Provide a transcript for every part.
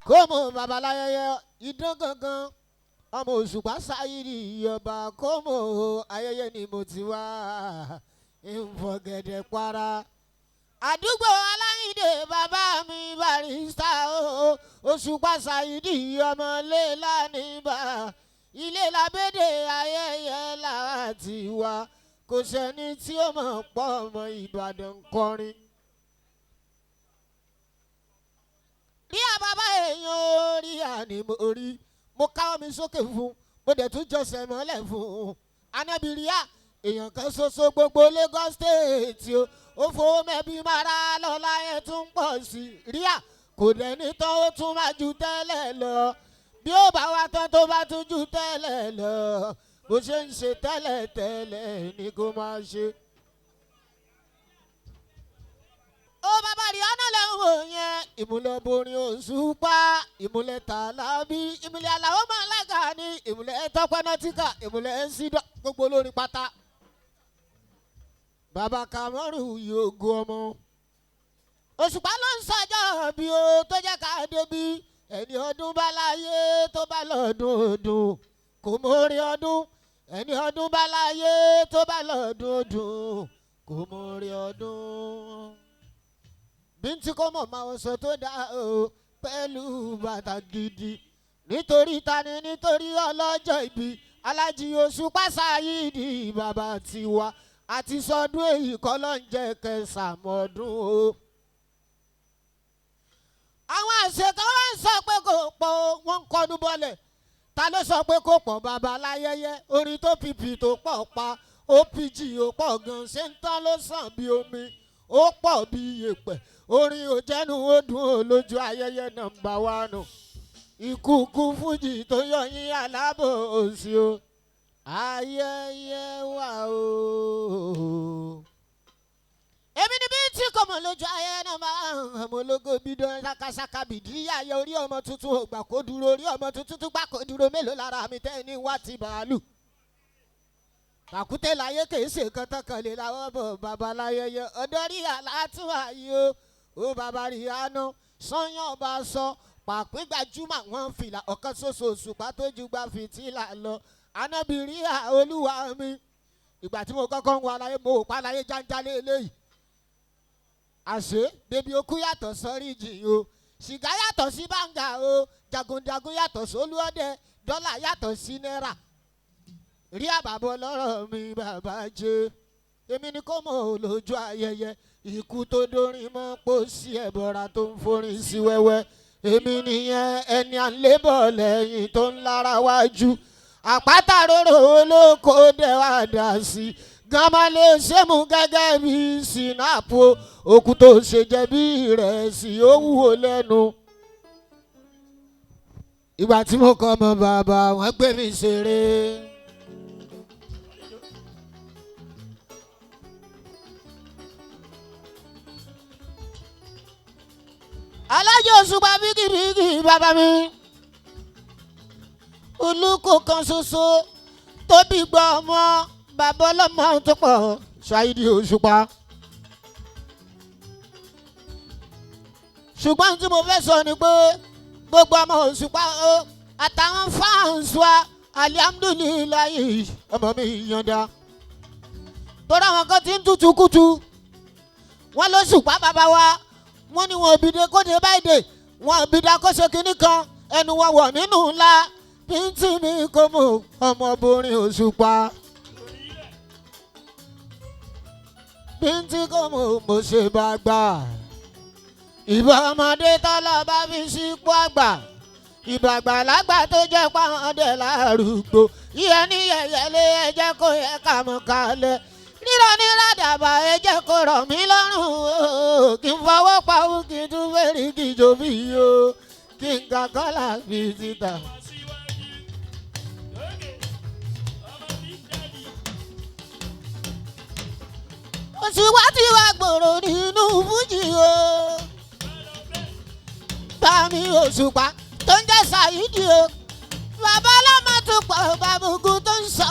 Kómò babaláyẹyẹ idán gangan ọmọ Òṣùpá Sáyídì ọba kómò ayẹyẹ ni mo ti wá ìfọ̀gẹ̀dẹ̀ para. Àdúgbò Aláyídé bàbá mi Barrister o Òṣùpá Sáyídì ọmọ léla níbà ilé labédè ayẹyẹ láti wá kò sẹ́ni tí ó mọ̀ pọ̀ ọmọ Ìbàdàn kọrin. Rí àbábá èèyàn orí àní mo rí mo káwọ́ mi sókè fún mo dẹ̀ tún jọsẹ̀ mọ́lẹ̀ fún anábìríà èèyàn kan ṣoṣo gbogbo Lagos State o ó fowó mẹ́bí mara lọ́la ẹ̀ tún pọ̀ sí i ríà kò dẹ̀ ní tán ó tún máa ju tẹ́lẹ̀ lọ bí ó bá wá tán tó bá tún ju tẹ́lẹ̀ lọ bó ṣe ń ṣe tẹ́lẹ̀ tẹ́lẹ̀ ni kó máa ṣe. Ó bàbá rí ọ̀nà lẹ́wọ̀n yẹn ìmúlẹ̀ borin Òṣùpá ìmúlẹ̀ Tàlàbí ìmúlẹ̀ Àlàó Màláíkà ní ìmúlẹ̀ Tọ́pẹ́ Nọ́tíkà ìmúlẹ̀ Ṣídọ̀ gbogbo olórin pátá. Bàbá Kàmọ́rù yòógù ọmọ. Òṣùpá ló ń sọjọ́ bí o tó jẹ́ ká débi ẹni ọdún bá láyé tó bá lọ́dún ọdún kò mórí ọdún ẹni ọdún bá láyé tó bá lọ́dún ọdún kò mórí ọdún. Bíntí kò mọ̀ máa wọṣọ tó dáa o pẹ̀lú bàtà gidi nítorí tani nítorí ọlọ́jọ́ ìbí Aláàjì Òṣùpá Sáyídì bàbá tiwa àti sọdún èyí kọ́ ló ń jẹ́ kẹsàmọ́dún o. Àwọn àṣekọ́ wọn ń sọ pé kò pọ̀ o wọ́n ń kọnu bọ́lẹ̀ ta ló sọ pé kò pọ̀ bàbá láyẹyẹ orin tó pìpì tó pọ̀ pa OPG ó pọ̀ gan ṣé ń tán ló sàn bí omi ó pọ̀ bí iyẹ̀pẹ̀ orin ò jẹ́nu ó dùn ó lójú ayẹyẹ nọ́mbà wánù ìkúkú fújì tó yọ yín aláàbò òsì o ayẹyẹ wà o. Èmi ni bí tí kò mọ̀ lójú ayẹyẹ náà máa ń hàn mọ́ ológo bídán ṣakaṣaka bìdí ayẹ orí ọmọ tuntun ò gbà kó dúró orí ọmọ tuntun tún gbà kó dúró mélòó lára mi tẹ́ ní wá ti bàálù. Pàkúté láyé kìí ṣe nǹkan tán kan lè làwọn bọ̀ babaláyẹyẹ ọ̀dọ́ rí àlátúwà yìí o ó bàbá rí àánú sanyàn ọba sọ pàpín gbajúmọ̀ wọn fìlà ọ̀kan ṣoṣo Òṣùpá tó ju gba fìtílà lọ anábìrí olúwa mi ìgbà tí mo kọ́kọ́ ń wọ aláyé mo ò pa aláyé jáńjálé eléyìí àṣé bèbí okú yàtọ̀ sọ́rí jì o sìgá yàtọ̀ sí báńgà o jagunjagun yàtọ̀ sólúọdẹ dọ́là yàtọ̀ sí náírà rí àbàbọ̀ lọ́rọ̀ mi bàbá jẹ́ èmi ni kò mọ̀ lójú ayẹyẹ ikú tó dórin mọ́ pósí ẹ̀bọ̀ra tó ń forin sí wẹ́wẹ́ èmi nìyẹn ẹni à ń lébọ̀ lẹ́yìn tó ń lára wájú àpáta rorò olóko dẹ́wà dà sí gánmọ́lé sẹ́mu gẹ́gẹ́ bí sinapu òkú tó ṣe jẹ́ bí ìrẹsì ó wúwo lẹ́nu. Ìgbà tí mo kọ́ ọmọ bàbá wọn gbé mi ṣeré. Alájọ Òṣùpá bíkìbíkì bàbá mi olùkọ́ kan ṣoṣo tó bí gbọ́ ọmọ bàbá ọlọ́mọ tó pọ̀ Sáyídì Òṣùpá. Ṣùgbọ́n tí mo fẹ́ sọ ni pé gbogbo ọmọ Òṣùpá o àtàwọn fáǹsì wa alihamudulilayi ọmọ mi yọ̀ǹda torí àwọn kan ti ń tutù kùtù wọ́n ló Òṣùpá bàbá wa wọ́n ní wọn òbí de kó de báyìí de wọn òbí da kó ṣe kinní kan ẹnu wọn wọ̀ nínú ńlá bíntì mi kò mú ọmọbìnrin Òṣùpá bíntì kò mú mo ṣe bá gbà ìbá ọmọdé tọ́lọ́ bá fi sípò àgbà ìbá àgbàlagbà tó jẹ́ pàwọn dẹ̀ lárúgbó ìyẹn ní yẹ̀yẹ́ lé ẹjẹ́ kó yẹ ká mọ̀ kalẹ̀ rírọ̀ ní ràdàbà ẹjẹ́ kó rọ̀ mí lọ́rùn o kí n fọwọ́ pawú kí n tún fẹ́rí kí n jò mí o kí n ka kọ́là fi síta. Òṣùpá ti wá gbòòrò nínú fújì o. Bàmí Òṣùpá tó ń jẹ́ Ṣàyídì o. Bàbá ọlọ́mọ tó pọ̀ bàbá ogun tó ń sọ.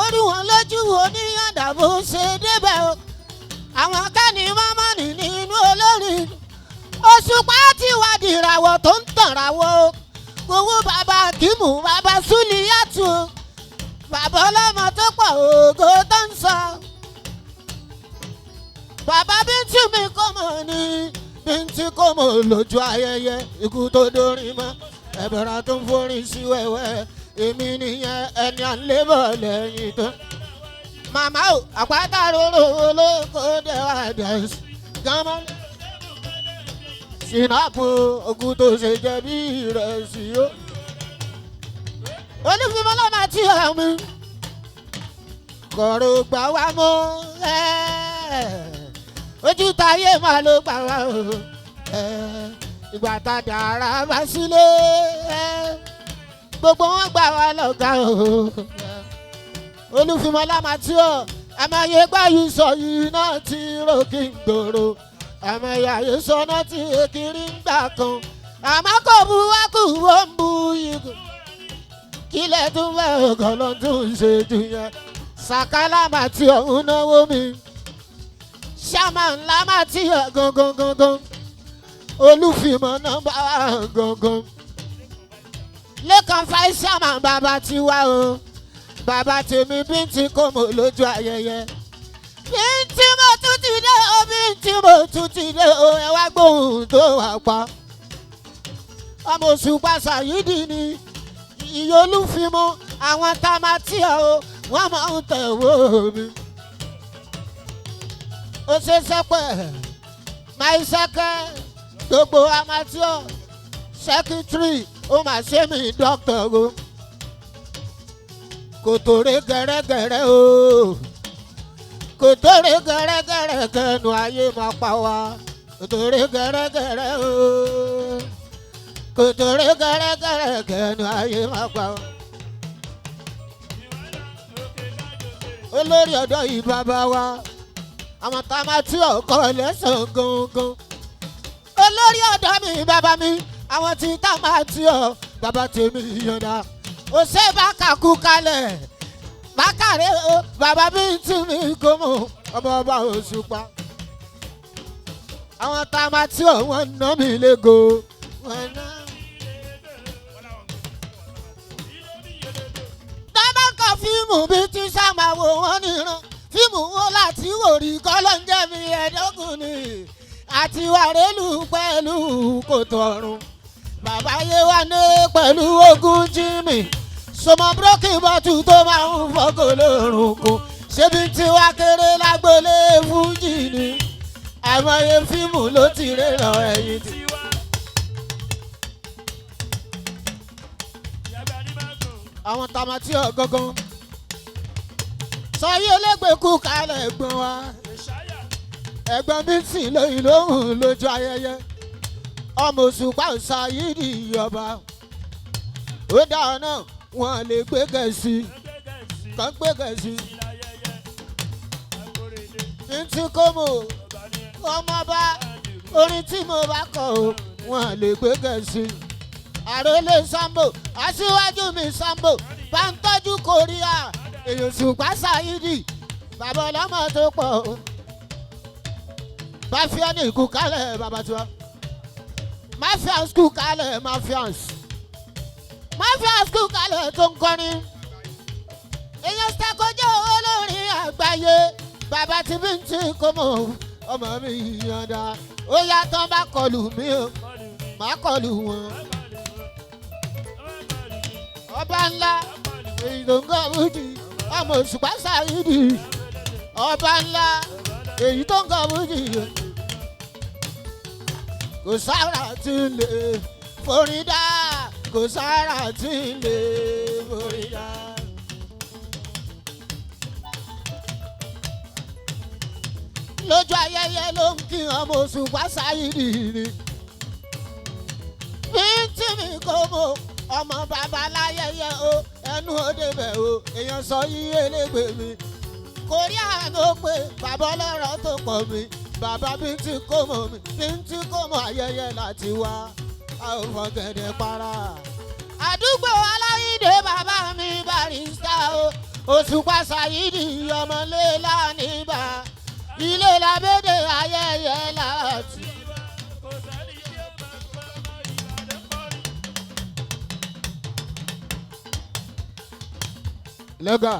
Orí wọn lójú oníyàndà bó ṣe débẹ̀ o. Àwọn kẹ́ni mọ́mọ́nì nínú olórin. Òṣùpá ti wá dìràwọ̀ tó ń tànràwọ̀ o. Gbowó bàbá Kìmù bàbá Súlíyàtù o. Bàbá ọlọ́mọ tó pọ̀ ògo tó ń sọ. Bàbá Bíntì mi kò mọ̀ ní Bíntì kò mọ̀ lójú ayẹyẹ ikú tó dórin mọ́. Ẹ̀bẹ̀rẹ̀ tó ń forin sí wẹ́wẹ́ èmi nìyẹn ẹni à ń lébọ̀ lẹ́yìn tó. Màmá o, àpáta rorò olóko dẹ́wà dẹ́sí. Gánmọ́ sinapu ogun tó ṣe jẹ bí ìrẹsì o. Olúfimọ́ ló máa ti hàn mí. Kọ̀rọ̀ gbà wá mọ́ ojú táyé máa ló gbà wá o. Ìgbà tá a dára bá sílé gbogbo wọn gbà wá lọ́gà o. Olúfimọ́ ló máa ti hàn àmọye gbáyìí sọ yìí náà ti rò kí n gbòòrò. Àmọye àyè sọ náà ti kiri ń gbà kan. Àmọ́ kò bu wá kù ó ń bu ikú. Kílẹ̀ tún fẹ́ ọkọ̀ ló tún ṣe jù yẹn. Sàkálà máa ti ọ̀hún náwó mi. Ṣáma ńlá máa ti ọ̀ gangan gangan. Olúfìmọ̀ nọ́mbà gangan. Lẹ́kàn Fáìsàmà bàbá tiwa o. Bàbá tèmi Bíntì kò mọ̀ lójú ayẹyẹ. Bíntì mo tún ti dé o, Bíntì mo tún ti dé o, ẹ wá gbóhùn tó wà pa. Ọmọ Òṣùpá Ṣàyídì ni ìyólúfimọ́ àwọn tá a máa tí ọ o, wọ́n máa ń tẹ̀wọ́ mi. Ó ṣe sẹ́pẹ̀, máa ṣẹ́kẹ́, gbogbo amateur, sẹ́kítírì, ó máa ṣe mí dọ́kítọ̀ o. Kòtòrè gẹ́rẹ́gẹ́rẹ́ o, kòtòrè gẹ́rẹ́gẹ́rẹ́ kẹnu ayé máa pa wá. Kòtòrè gẹ́rẹ́gẹ́rẹ́ o, kòtòrè gẹ́rẹ́gẹ́rẹ́ kẹnu ayé máa pa wá. Olórí ọ̀dọ́ yìí bàbá wa, àwọn tá a máa tí ọkọ lẹ́sàn gangan. Olórí ọ̀dọ́ mi bàbá mi, àwọn tí tá a máa tí ọ bàbá tèmi yọ̀ǹda. Ó ṣe bákà kú kalẹ̀, bákàrẹ́ o, bàbá mi tí mi kò mọ̀, ọmọ ọba Òṣùpá. Àwọn tá a máa tí ọ wọ́n ná mi lẹ́gọ̀ọ́. Wọ́n ná. Dábàkọ̀ fíìmù bíi tí sáà wò wọ́n níran. Fíìmù wo láti wò rí kọ́lọ́njẹ́ mi ẹ̀ẹ́dọ́gùn ni. Àti wàrélù pẹ̀lú kòtò ọ̀run. Bàbá Yéwándé pẹ̀lú ogun Jimmy. Sọmọ búrókì bọ́tù tó máa ń fọ́gò lórun kù. Ṣébi tí wá kéré lágbólé fújì ni. Àìmọye fíìmù ló ti réràn ẹ̀yìn tí. Àwọn tàmátì ọ̀gángan. Sọyí elégbèkú kalẹ̀ ẹ̀gbọ́n wa. Ẹ̀gbọ́n mi sì lóyún lóhùn lójú ayẹyẹ. Ọmọ Òṣùpá Ṣàyídì ọba. Ó dá ọ̀nà wọn lè gbé gẹ̀ẹ́sì. Kàn gbé gẹ̀ẹ́sì. Bíntì kòmò ọmọ bá orin tí mo bá kọ o wọn lè gbé gẹ̀ẹ́sì. Àròlé Sambo aṣíwájú mi Sambo bá ń tọ́jú Kòríà. Èyàn Òṣùpá Ṣàyídì bàbá ọlọ́mọ tó pọ̀ o. Báfíà ní ìkú kálẹ̀ bàbá tiwa. Mafians kú kálẹ̀ mafians. Mafians kú kálẹ̀ tó ń kọrin. Èyàn ṣàkójọ olórin àgbáyé. Bàbá tí Bíntì kò mọ̀ ọmọ mi yọ̀ǹda. Ó yá tán bá kọlù mí o, má kọlù wọn. Ọba ńlá èyí tó ń kọ́ bùjì ọmọ Òṣùpá Ṣàyídì. Ọba ńlá èyí tó ń kọ́ bùjì. Kò sára tí ń lè forí dá, kò sára tí ń lè forí dá. Lójú ayẹyẹ ló ń kí ọmọ Òṣùpá Ṣàyídì ni. Bíntì mi kò mọ̀ ọmọ bàbá láyẹyẹ o, ẹnu òde bẹ̀ o, èèyàn sọ yí elégbè mi. Kòríà ló pé bàbá ọlọ́rọ̀ tó pọ̀ mi. Bàbá Bíntì kò mọ̀ mi, Bíntì kò mọ̀ ayẹyẹ láti wá. A ò fọ̀gẹ̀dẹ̀ para. Àdúgbò Aláyídé bàbá mi Barrister o. Òṣùpá Saheed ọmọlé lánìbà. Ilé labédè ayẹyẹ láti. Lẹ́gà.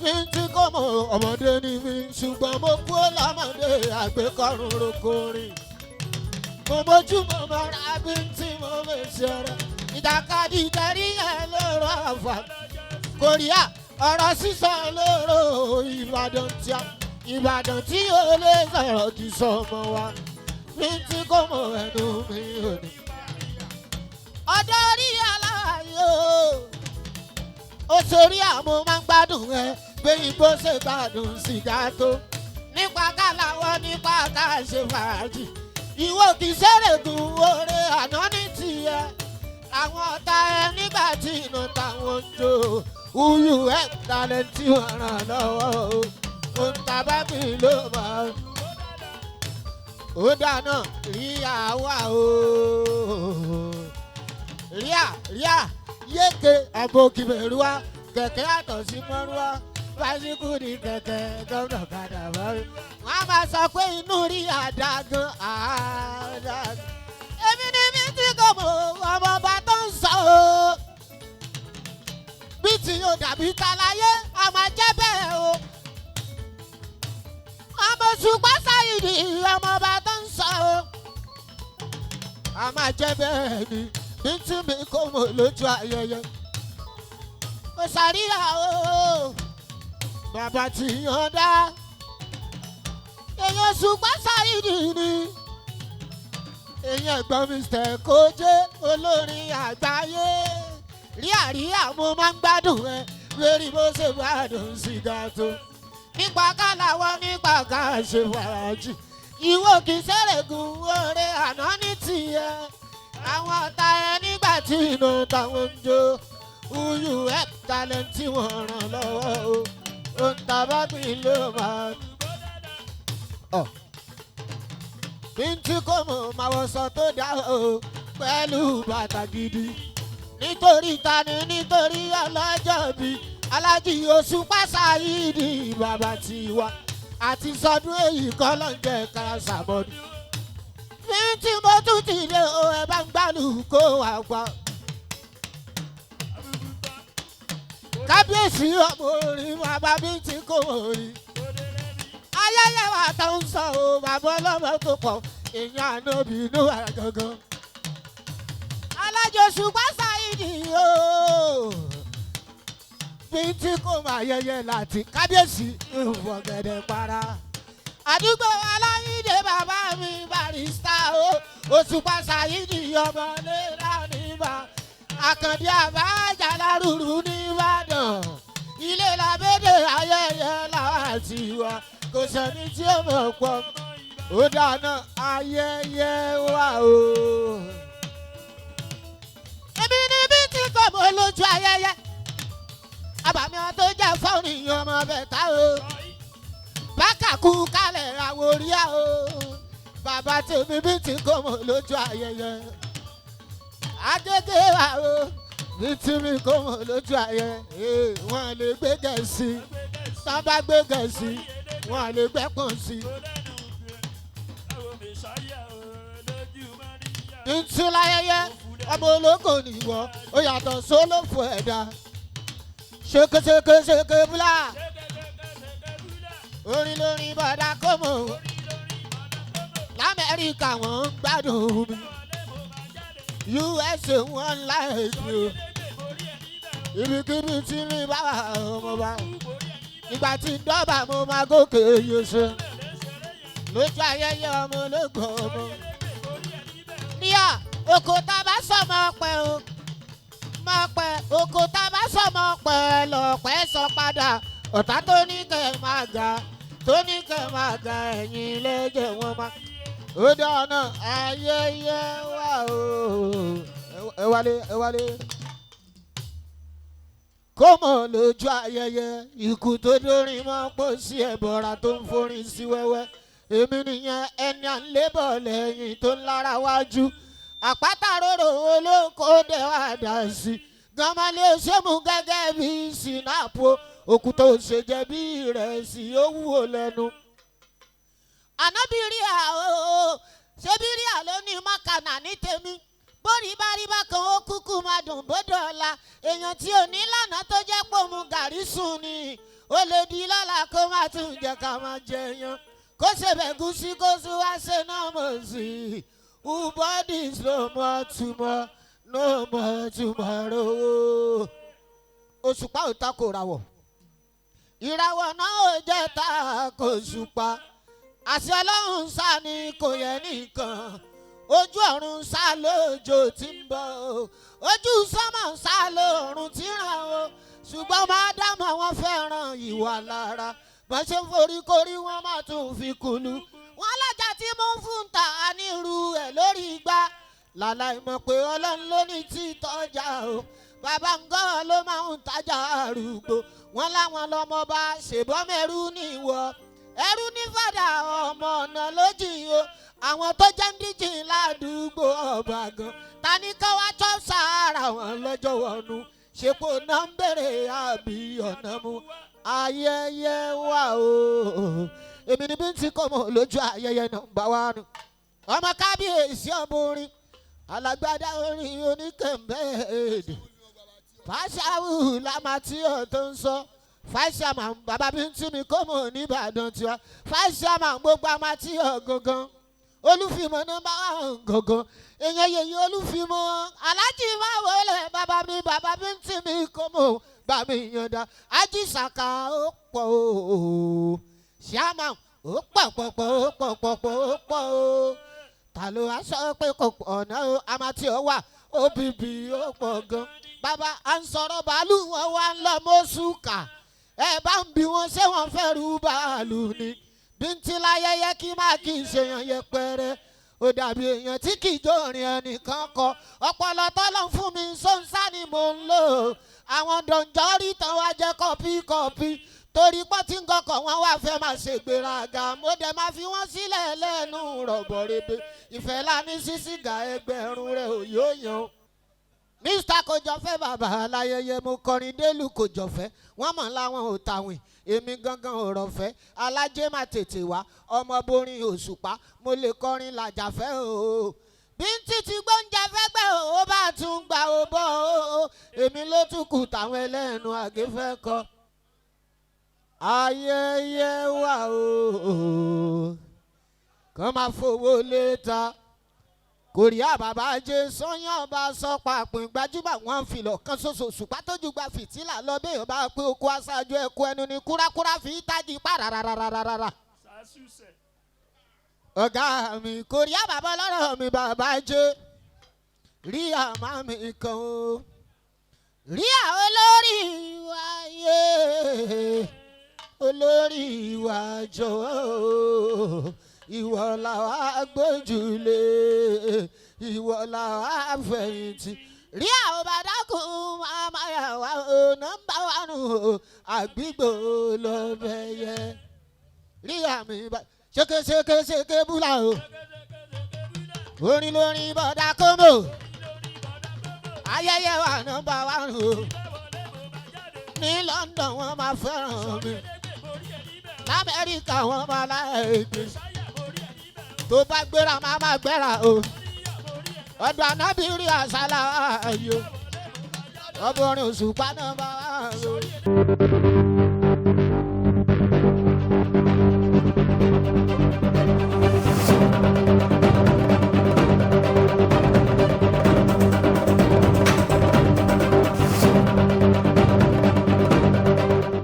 Mi ti kọ́ mọ ọmọdé ni mi ṣùgbọ́n mo kú lọ́mọdé àgbékọ́rùn rokorin. Mo mójú mo mọra bí tí mo lè ṣe ọ̀rọ̀. Ìjàkadì tẹ̀rí ẹ̀ lóró àfà. Kòríà ọ̀rọ̀ sísọ lóró Ìbàdàn tí a Ìbàdàn tí ó lè sọ̀rọ̀ kì í sọ ọmọ wa. Mi ti kọ́ mọ ẹnu mi ò ní. Ọ̀dọ́ rí aláyò òṣèré àmọ́ máa ń gbádùn ẹ bẹ́yìn bó ṣe gbádùn sìgá tó. Nípa ká làwọn nípa ká ṣe fàájì. Ìwọ kì í ṣèrègùn oore àná ní tiẹ̀. Àwọn ọ̀tá ẹ nígbà tí iná táwọn ń jó. Uyu ẹ̀ talẹ̀ tí wọ́n ràn lọ́wọ́ o. Ohun tá a bá bí ló mọ̀. Ó dáná rí àwa o. Ríà ríà yéke àbòkìbẹ̀rùwá kẹ̀kẹ́ àtọ̀sí mọ́rúwá fásikù ní kẹ̀kẹ́ gómìnà kadà mọ́rí. Wọ́n á máa sọ pé inú rí àdá gan àdá. Èmi ni mi ti kò mọ̀ ọmọ ọba tó ń sọ o. Bí tí yóò dàbí taláyé, ọmọ jẹ́ bẹ́ẹ̀ o. Ọmọ Òṣùpá Saheed ọmọ ọba tó ń sọ o. A máa jẹ́ bẹ́ẹ̀ ni bí tí mi kò mọ̀ lójú ayẹyẹ. Ó ṣàríyá o, bàbá tí yàn dá. Èèyàn Òṣùpá Saheed ni. Èèyàn ẹ̀gbọ́n Mr. Koje olórin àgbáyé. Ríàríà mo máa ń gbádùn ẹ lórí bó ṣe gbádùn sìgá tó. Nípa ká làwọn nípa ká ṣe fàájì. Ìwọ kì í ṣèrègùn oore àná ní tiẹ̀. Àwọn ọ̀tá ẹ nígbà tí iná táwọn ń jó. Uyu ẹ̀ talẹ̀ tí wọ́n ràn lọ́wọ́ o. Ohun tá a bá gbìn ló máa. Bí n tí kò mọ̀ máa wọṣọ tó dá o pẹ̀lú bàtà gidi. Nítorí tani nítorí ọlọ́jọ́ bí Aláàjì Òṣùpá Saheed bàbá tiwa. Àti sọdún èyí kọ́ ló ń jẹ́ ká ṣàmọ́dún. Ní tí mo tún ti lé o ẹ bá ń gbálù kó wà pa. Kábíyèsí ọmọ orin bàbá bí tí kò rí. Ayẹyẹ wa tó ń sọ o bàbá ọlọ́mọ tó pọ̀ èèyàn ànábì inú wa gangan. Aláàjì Òṣùpá Saheed o. Bí tí kò máa yẹyẹ láti kábíyèsí ìfọ̀gẹ̀dẹ̀ para. Àdúgbò Aláyídé bàbá mi Barrister o. Òṣùpá Saheed ọmọ lera níbà. Àkàndí àbájá lárúurú nìbàdàn. Ilé labédè ayẹyẹ láti wá. Kò sẹ́ni tí ó mọ̀ pọ̀. Ó dáná ayẹyẹ wa o. Èmi ni bí tí kò mọ̀ lójú ayẹyẹ. Àbàmì tó jẹ́ fọ́ọ̀nì ọmọ bẹ̀ta o. Bákàkú kalẹ̀ àwòríà o. Bàbá tèmi bí tí kò mọ̀ lójú ayẹyẹ. Agége wa o. Bí tí mi kò mọ̀ lójú ayẹyẹ. Wọ́n lè gbé gẹ̀ẹ́sì. Tán bá gbé gẹ̀ẹ́sì, wọ́n lè gbẹ́pọ̀n sí. Ntúláyẹyẹ ọmọ ológo nìwọ, ó yàtọ̀ sólófò ẹ̀dá. Ṣeke ṣeke ṣeke búlá. Orin lórin bọ̀dá kọ́mọ. Lamẹ́ríkà wọ́n ń gbádùn mi. USA wọ́n láìpẹ́ o. Ibikíbi tí mi bá wà mo bá. Ìgbà tí dọ́bà mo máa gòkè yóò ṣe. Lójú ayẹyẹ ọmọ ológo ọmọ. Níyà oko tá a bá sọmọ pẹ́ o. Mọ̀ pẹ́ oko tá a bá sọmọ pẹ́ lọ̀pẹ́ sọ padà. Ọ̀tá tó ní kẹ́ máa ga tó ní kẹ́ máa ga ẹ̀yìn lẹ́jẹ̀ wọn máa. Ó dáná ayẹyẹ wa o. Ẹ wálé ẹ wálé. Kó mọ̀ lójú ayẹyẹ ikú tó dórin mọ́ pọ̀ sí ẹ̀bọ̀ra tó ń forin sí wẹ́wẹ́. Èmi nìyẹn ẹni à ń lébọ̀ lẹ́yìn tó ń lára wájú. Àpáta rorò olóko dẹ̀ wá dà sí. Gànmọ́lé ṣémù gẹ́gẹ́ bí sinapu. Òkúta òṣèjẹ́ bí ìrẹsì ó wúwo lẹ́nu. Ànábìrì à o, ṣébírí à ló ní mákànnà ní tèmi. Bórí bá rí bákan ó kúkú máa dùn bódò ọ̀la. Èèyàn tí ò ní lánàá tó jẹ́ pò mu gàrí sùn ni. Ó lè di lọ́la kó má tún jẹ́ ká máa jẹyàn. Kó ṣe bẹ̀gúsí kó sún wá ṣe náà mọ̀ sí i. Who body is no more tomorrow, no more tomorrow. Òṣùpá ò ta kò ràwọ̀. Ìràwọ̀ náà ò jẹ́ ta kò ṣùpá. Àṣẹ Ọlọ́run sá ni kò yẹ nìkan. Ojú ọ̀run sá lójó tí ń bọ̀. Ojú sánmọ̀ sá lóòrùn tí ń ràn o. Ṣùgbọ́n máa dámọ̀ wọn fẹ́ràn ìwà lára. Bọ́n ṣe ń foríkorí wọ́n máa tún fi kùlù. Wọ́n lájà tí mò ń fún ta nírú ẹ̀ lórí igbá. Làlàyé mọ̀ pé Ọlọ́run ló ní títọ́jà o. Bàbá ńgọ́ ló máa ń tajà arúgbó. Wọ́n láwọn lọ́mọba ṣèbọ́mẹ́rú ní ìwọ. Ẹrú ní fàdà ọmọ ọ̀nà lójì o. Àwọn tó jẹ́ ń díjì ládùúgbò ọba gan. Ta ni ká wá tọ́ sára wọn lọ́jọ́ wọnú? Ṣèpò náà ń bèrè àbí ọ̀nà mu. Ayẹyẹ wà o. Èmi ni bí n ti kọ́ mọ̀ lójú ayẹyẹ nọ́mbà wánu. Ọmọ kábíyèsí ọmọ orin. Alágbádá orin oníkẹ̀mbẹ́ èdè. Fáṣáwù lámàtí ọ̀ tó ń sọ. Fáṣámà bàbá bí ń tí mi kó mọ̀ nìbàdàn tiwa. Fáṣámà gbogbo àmàtí ọ̀ gangan. Olúfimọ̀ nọ́mbà wán gangan. Èèyàn yèyí Olúfimọ̀. Aláàjì máa wọlé bàbá mi bàbá bí ń tí mi kó mọ̀ bá mi yànda. Ajísàkà ó pọ̀ o. Ṣíàmà ó pọ̀ pọ̀ pọ̀ ó pọ̀ pọ̀ pọ̀ ó pọ̀ o. Ta ló wá sọ pé kò pọ̀ náà o? Àmàtí ọ̀ wà OBB ó pọ̀ gan. Bàbá à ń sọ̀rọ̀ bàálù wọn wá ń lọ mọ́sùkà. Ẹ bá ń bi wọn ṣé wọ́n fẹ́ rú bàálù ni. Bíntí láyẹyẹ kí má kí n ṣèyàn yẹpẹrẹ. Ó dàbí èèyàn tí kì í jó orin ẹnìkan kọ. Ọpọlọ tọ́lọ́ fún mi sọ́nsá ni mò ń lò. Àwọn dọ̀njọ́rí tán wá jẹ́ kọ́pí kọ́pí. Torí pọ́n tí ń gọkọ̀ wọn wá fẹ́ máa ṣègbéraga. Mo dẹ̀ máa fi wọ́n sílẹ̀ lẹ́nu rọ̀bọ̀rẹ̀bẹ̀. Ìfẹ́ la ní sísìgà ẹgbẹ̀rún rẹ̀ ò yóò yan. Mr. Kòjọ́fẹ́ bàbá aláyẹyẹ mo kọrin délùú Kòjọ́fẹ́. Wọ́n mọ̀ láwọn ò tàwìn, èmi gangan ò rọ̀fẹ́. Alájẹ́ máa tètè wá, ọmọ borin òṣùpá, mo lè kọrin làjàfẹ́ o. Bíntì ti gbóúnjẹ fẹ́gbẹ́ o, ó bá tún gbà ó bọ́ o. Èmi ló tún kù táwọn ẹlẹ́nu àgé fẹ́ kọ. Ayẹyẹ wà o, kàn máa fowó léta. Kòríà bàbá jẹ́ sọ́yàn bá sọ pàpín gbajúmọ̀ wọn filọ̀ kan ṣoṣo ṣùpá tójú gba fìtílà lọ bí èèyàn bá pé oko aṣáájú ẹ̀kọ́ ẹnu ni kúrákúrá fi tájì pàràràràràrà. Ọ̀gá mi kòríà bàbá ọlọ́rọ̀ mi bàbá jẹ́ rí àmà mi kan o. Rí àwọn olórí wa yé olórí wa jọ̀wọ́ o. Ìwọ làwa gbójúlé, ìwọ làwa fẹ̀yìntì. Rí àwọn bàdákùn máa yà wá o, nọ́mbà wánú o, àgbígbò lọ́bẹ̀ yẹ. Rí àmì bá ṣeke ṣeke ṣeke búlà o. Orin lórin bọ̀dá kómò. Ayẹyẹ wa nọ́mbà wánú o. Ní London wọ́n máa fẹ́ràn mi. L'Amẹ́ríkà wọ́n máa láìpẹ́. Tó bá gbéra máa máa gbéra o. Ọ̀dọ̀ ànábì rí àṣàlà ayò. Ọbọ̀rin òṣùpá náà bá wà o.